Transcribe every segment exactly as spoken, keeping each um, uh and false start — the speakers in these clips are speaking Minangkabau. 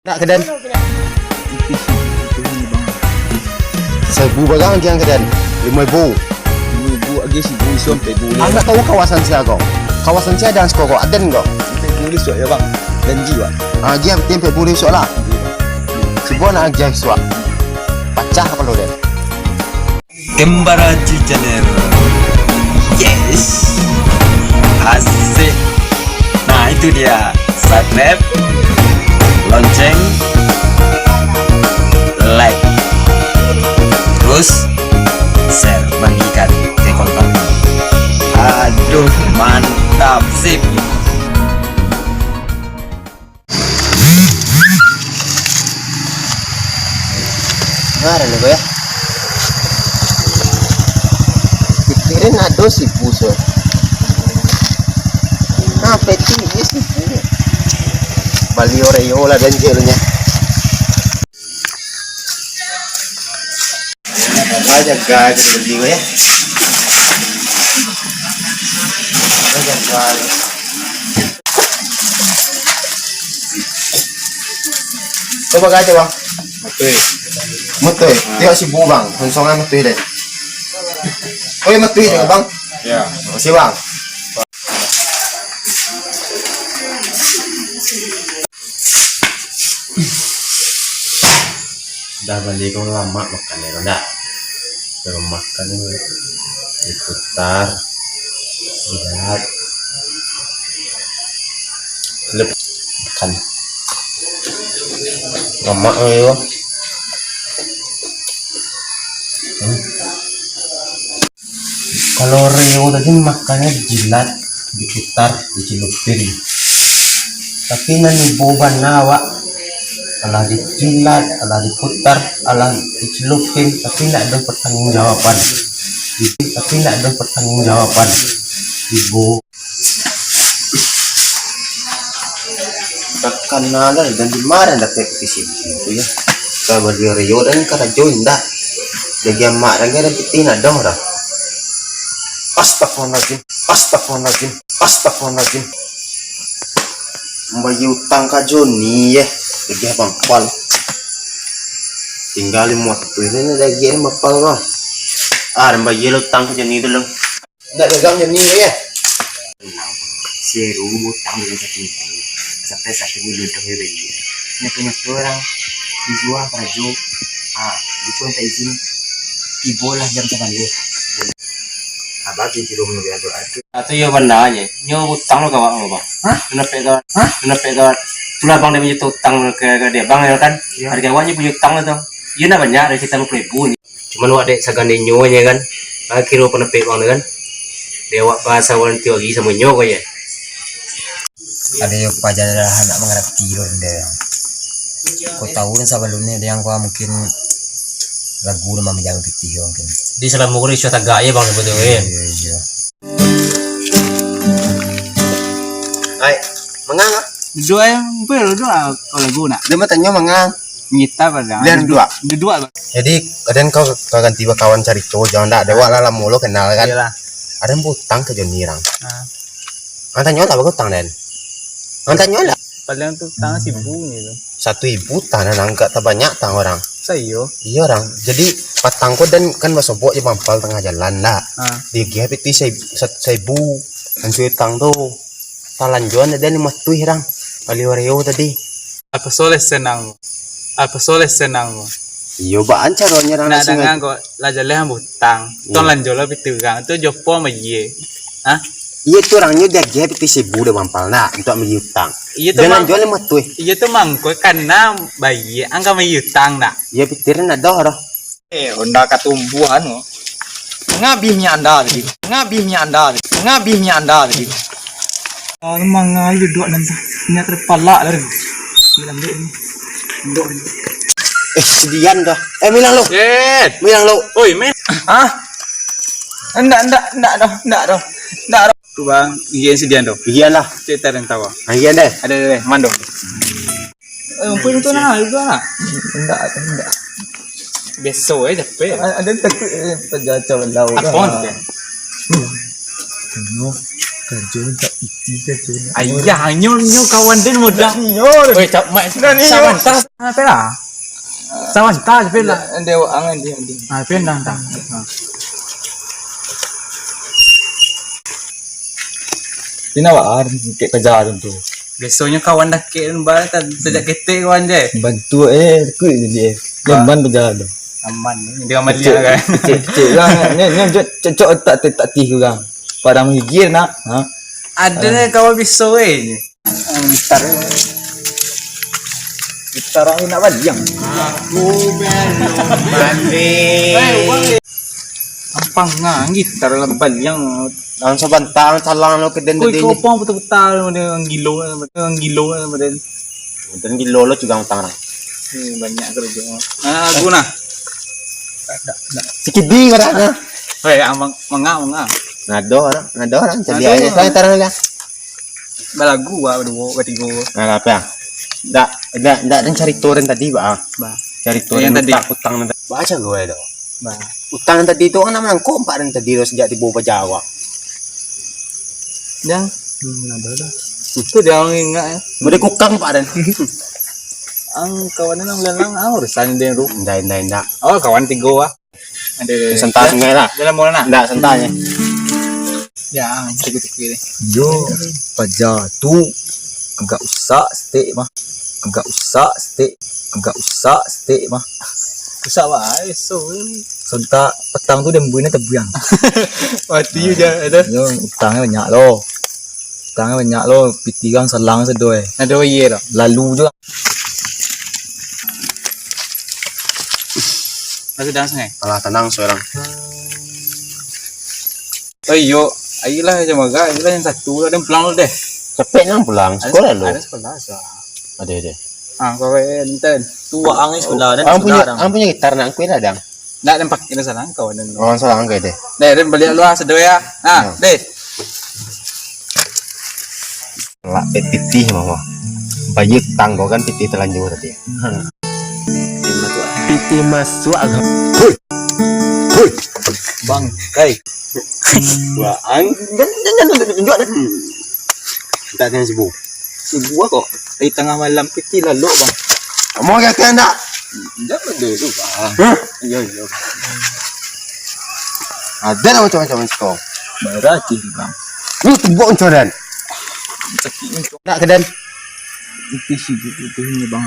Tak, Kaden. Saribu barang agiah, Kaden. Limo ribu. Limo ribu agiah saribu, isuak ampek ribu. Ang ndak tahu kawasan sia ko? Kawasan sia dan siko ko, aden ko? Ampek ribu isuak yo, Bang. Janji, Bang. Ah, agiah ampek ribu isuak lah. Cubo nak agiah isuak. Pacah kapalo den. Kembara G Channel. Yes. Asik. Nah, itu dia. Subscribe, lonceng, like. Terus share, bagikan ke kontak. Aduh, mantap, sip. Ngaran ko ya. Pikirin ado saribu so. Nah, peti ni saribu. Bali Oreo lah ganjilnya. Jaga, jaga, jaga, ya. Jaga. Kau bagai tu, Bang? Matui. Matui. Tengok saribu, Bang. Langsung aja matui deh. Oh, ya, matui deh, Bang. Ya. Makasih, Bang. Dah bali ko lamak makan yo, ndak? Kalau makan ni diputar, lihat. Lep-, makan. Lamak yo. Hmm. Kalau Oreo tadi makannyo dijilat, diputar, dicelupin. Tapi nan ibo bana awak, alah dijilat, alah diputar, alah dicelupin, tapi ndak ado pertanggungjawaban. Tapi ndak ado pertanggungjawaban. Ibo. Takana lah, dan di ma dapek pitih saribu tu yo. Ka bali Oreo dan karajo indak. Jadi amak dan gaya pitih ndak doh dah. Astagfirullahaladzim, astagfirullahaladzim, astagfirullahaladzim. Mambayia utang ka Joni yo. Jadi abang pal. Tingga limo ratuih ni lagi ni bapal lah. Ah, mambayia lah utang ka Joni tu lah. Ndak dagang je ni, ya? Seru butang dengan satu itu. Sampai satu miliar dah ya, bagi. Nyato-nyato orang dijual karajo. Ah, itu minta izin. Tibolah jam sabaleh. Abah di rumah dia tu. Atau yo bana nyo. Nyo utang lo kawan lo, Bang. Hah? Kenapa kawan? Hah? Kenapa kawan? Tulah Bang dia minta utang ke, ke dia, Bang, ya kan? Ya. Harga awak nyo punyo utang lo tu. Yo nak banyak dari kita dua puluh ribu ni. Cuman awak dek sagan dek nyo nyo kan. Akhir awak panapek bang tu kan. Dek awak bahasa awak nanti lagi samo nyo ko je. Ado yo paja lah nak mangarati lo nde. Ko tahu kan sabalumnyo ado yang ko mungkin lagu nama jalan pitih ko mungkin. Di salamo ko isu tagak je bang sebetulnyo. Iyo, iyo. Ai, mangang ah? Duduak eh, apa ya duduak ah, kalau lagu nak. Dia mau tanya mangang. Ngita pada. Dia duduak. Duduak. Jadi, kadang kau, kau ganti bakawan carito, jangan dak ada wak lah lamo lo kenal kan. Iyalah. Ada yang butang ke Joni rang. Ah. Ang tanyo lah bagutang den. Ang tanyo lah. Paling tu tangan si bunyi tu. Satu ibu tanah nang agak tabanyak tang orang. Sayo. Iya orang. Jadi patang ko dan kan basobok je mampal tengah jalan lah. Ah. Digiah piti saibu, saibu. Hancur tang tu. Talanjuan ada lima tuih orang. Bali Oreo tadi. Apa soleh senang? Apa soleh senang? Iyo, baan caronyo orang nak dengar kok lah jaleh butang. Iya. Tong lanjo lah pitirang tu jopo ma ye. Hah? Iya tu orangnyo diagiah piti saibu dah mampal nak untuk ambil utang. Iya tu. Jangan mang-, jual lima tuih. Iya tu mangko karena bayie angka ambil utang nak. Iya pikiran nak doh doh. Eh, Honda katumbuhan ko. Ngabih minyak anda tadi. Ngabih minyak anda tadi. Ngabih minyak anda tadi. Ah, memang ayo duduk nanti. Minyak terpalak tadi. Bilang dek ni. Duduk ni. Eh, sedian dah. Eh, bilang lo. Jet. Bilang lo. Oi, men. Hah? Ndak, ndak, ndak dah, ndak dah. Ndak dah. Tu bang, iyan sedian tu. Iyan lah. Cek tahu. Ah, iyan deh. Ada deh, mando. Eh, umpun tu nah, itu lah. Indak, indak. Biaso eh, capek. A-, ada takut eh, pejacau lau. Apa tu? Hmm. Karajo mintak pitih, karajo nak. Ayah, nyo, nyo kawan den mudah. Nyo. Weh, cak mak. Nah, ni, nyo. Sabanta. Apo lah? Sabanta, apo lah? Dia, dia, angan dia, dia. Ah, apo lah, entah. Ah. Kena awak, ah, kek kerja tu. Biasonyo kawan dakek kan, bah, kan, sajak ketek kawan je. Bantu, eh, takut je dia. Bah. Nyaman kerja tu. Aman, dia aman. Kecil, dia kan. Kecil, kecil kan. Ni, ni, cok, cok, cok, tak, tak, tak tih orang. Padang gigir nak. Ha? Ada. Ah. Kawan biso, eh. Gitar. Gitar ni nak baliang. Aku belum mandi. Gampang nah, gitar lah baliang. Dalam sabanta, salang lo keden tadi. Kau pang putar-putar, orang gilo, orang gilo, orang. Dan gilo lo cugang utang lah. Ni banyak kerja. Ah, aku nah. Sikidi kau dah, nah. Hei, amang, manga, manga. Ngado orang, ngado orang. Jadi ngado aja, orang. Saya tarang aja. Balagu, ah, baduo, batigo. Nah, apa ya? Ndak, ndak, ndak, ndak carito den tadi, bah. Bah. Carito yang den tadi. Utang, utang den. Baca gue tu. Bah. Utang tadi tu kan nama nangkok empat den tadi tu sejak tibo ba Jawa. Dah, hmm, ada dah. Tu dia orang ingat ya. Boleh kukang, Pak, den. Ang kawan nang lalang, ah, urusan dia tu. Indak, indak, indak. Oh, kawan tigo ah. Ada, ada. Santai sungai lah. Dalam bola nak? Ndak, santai je. Ya, cukup-cukup ni. Yo, paja tu agak usak setik mah. Agak usak setik. Agak usak setik mah. Usak bah, eh, so. Sontak petang tu dia buina tebiang. Mati je ada. Yo, utangnya banyak lo. Utangnya banyak lo, piti gang salang sedo eh. Ada oh iya dah. Lalu juga. Masih dah sangat. Alah, tenang seorang. Oh iyo, ayolah, jangan magak, ayolah yang satu lah, dan pulang dulu deh. Capek nang pulang, sekolah lo. Ada sekolah, so. Ada, ada. Ah, kau eh, enten. Tu ang ni sekolah, dan ang punya, sekolah, ang punya gitar nak kuih lah, dang. Ndak, dan pakai dah salah kau, dan. Oh, salah kau deh. Deh, dan balik dulu ah, sedo ya. Ah, deh. Lah, eh, pitih mah. Bayar tanggo kan pitih telanjur tadi. Pitih masuk agak. Hoi. Hoi. Bangkai. Wah, ang-, jangan, jangan, jangan tunjuk dah. Minta tanya sibu. Sibu kok. Di tengah malam pitih lalok, bang. Mau kata ndak? Jangan dulu, bang. Hah? Iya, iya. Ada lah macam-macam macam kau. Merah sih, bang. Lu tebok macam dan. Sakit ni. Nak ke dan? Itu sih, itu ni, bang.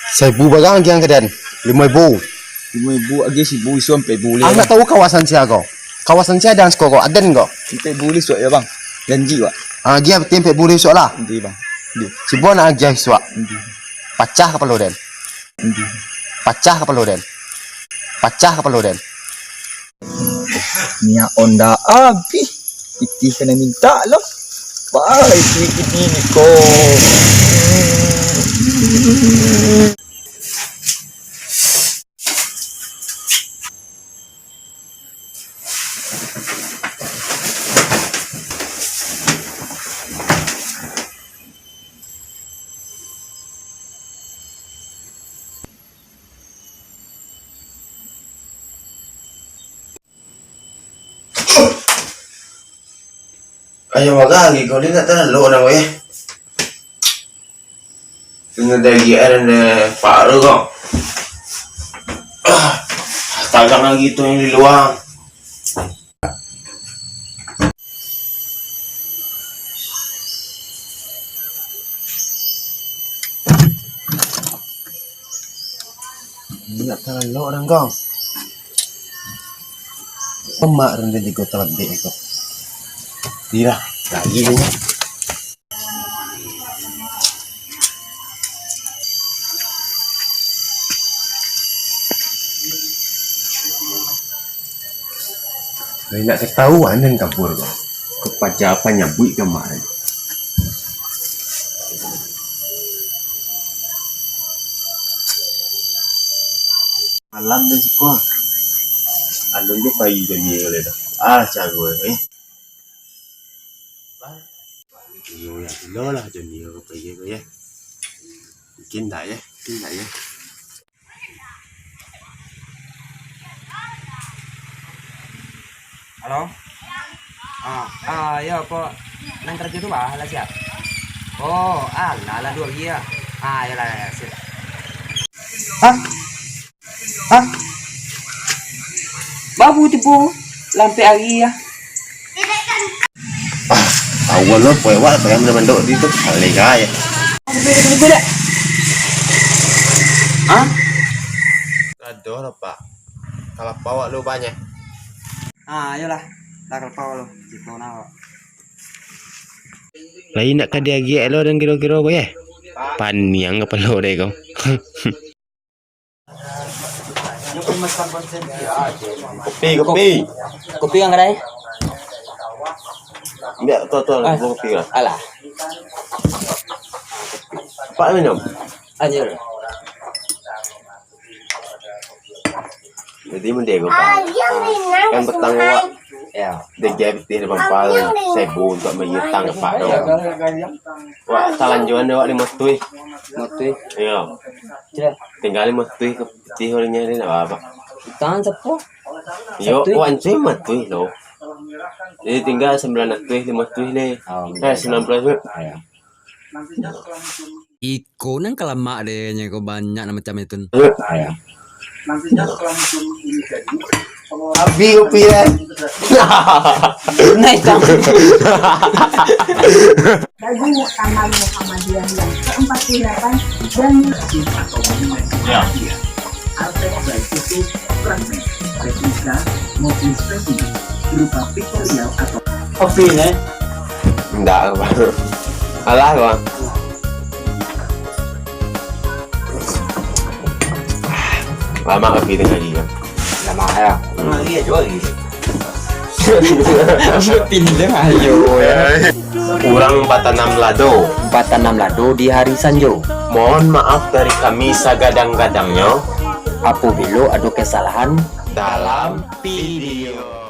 Seribu barang lagi yang ke dan. Lima ribu. Lima ribu lagi seribu, isu sampai boleh. Aku tak tahu kawasan sia kau. Kawasan sia dan siko kau. Aden kau. Sampai boleh suak ya, bang. Janji, bang. Ah, lagi yang penting sampai boleh suak lah. Nanti, bang. Nanti. Sibuan nak lagi suak. Nanti. Pacah kepala den. Pacah kapalo den. Pacah kapalo den. Minyak onda abih. Pitih kanai mintak lo. Pai pitih-pitih ni ko. Ayo, maga lagi kau ni, nak tahan lo nak, weh. Kena daging ada paru kau. Ah, tagang lagi tu yang di luar. Nak tahan lo orang kau. Pemak rendah di kota lebih kau. Tidak, lagi ni. Lai nak katahuan nan kabur ko. Ko paja apo nyabuik ka mak. Malam den siko. Alun jo pai jo ni ko lai dah. Ah, caro eh. Iyo, yo, ilo lah, jan iyo, apo iyo, yo. Mungkin ndak, yo. Mungkin ndak, yo. Halo? Ah, ah, yo, kok nan karajo tu, bah, lah siap? Oh, alah, lah duo hari, yo. Ah, yo lah, yo, siap. Hah? Hah? Baru tibo, lah ampek hari, yo. Ah, awal lo, poe wak, payah mandok di tu, alih gaya. Hah? Aduh, lo, Pak. Kalau pawak lu banyak. Ah, ayolah. Lah, kalau pawak lu. Cito nak, Pak. Lai nak ka diagiak lo dan kiro-kiro ko, yo? Paniang kapalo dek ko. Kopi, kopi. Kopi ang kadai? Ambiak tu, tu, Ah. Kopi lah. Alah. Pak minum. Anjir. Jadi, mending ko, Pak. Kan petang wak. Yo. Di game pitih di pampal, sebu untuak mayitang, Pak, tu. Wak, talanjuan dek wak limo tuih. Limo tuih. Yo. Sudah. Tingga limo tuih ka pitih, urang nyo ni nak baa, Pak? Tangan sapo? Yo, Satu. Wak, ancuih limo tuih lo. Jadi, tingga sambilan ratuih, limo tuih ni. Oh, Eh, sambilan ratuih. Ayo. Iko nan ka lamak deh, nyo ko banyak nan macam itu. Ayo. Abi kopi, eh. Nah, itu. Bagi Muktamar Muhammadiyah yang keempat puluh delapan dan Ya. Artek baik itu fragmen, replika, maupun spesimen berupa piktorial atau Kopi ni. Ndak, Bang. Alah, Bang. Lama kopi tengah hari, Bang. Lama, yo. Hmm. Lagi aja lagi. Pindah ayo, yo. Urang batanam lado. Batanam lado di hari sanjo. Mohon maaf dari kami sagadang-gadangnyo. Apabilo ado kesalahan dalam video.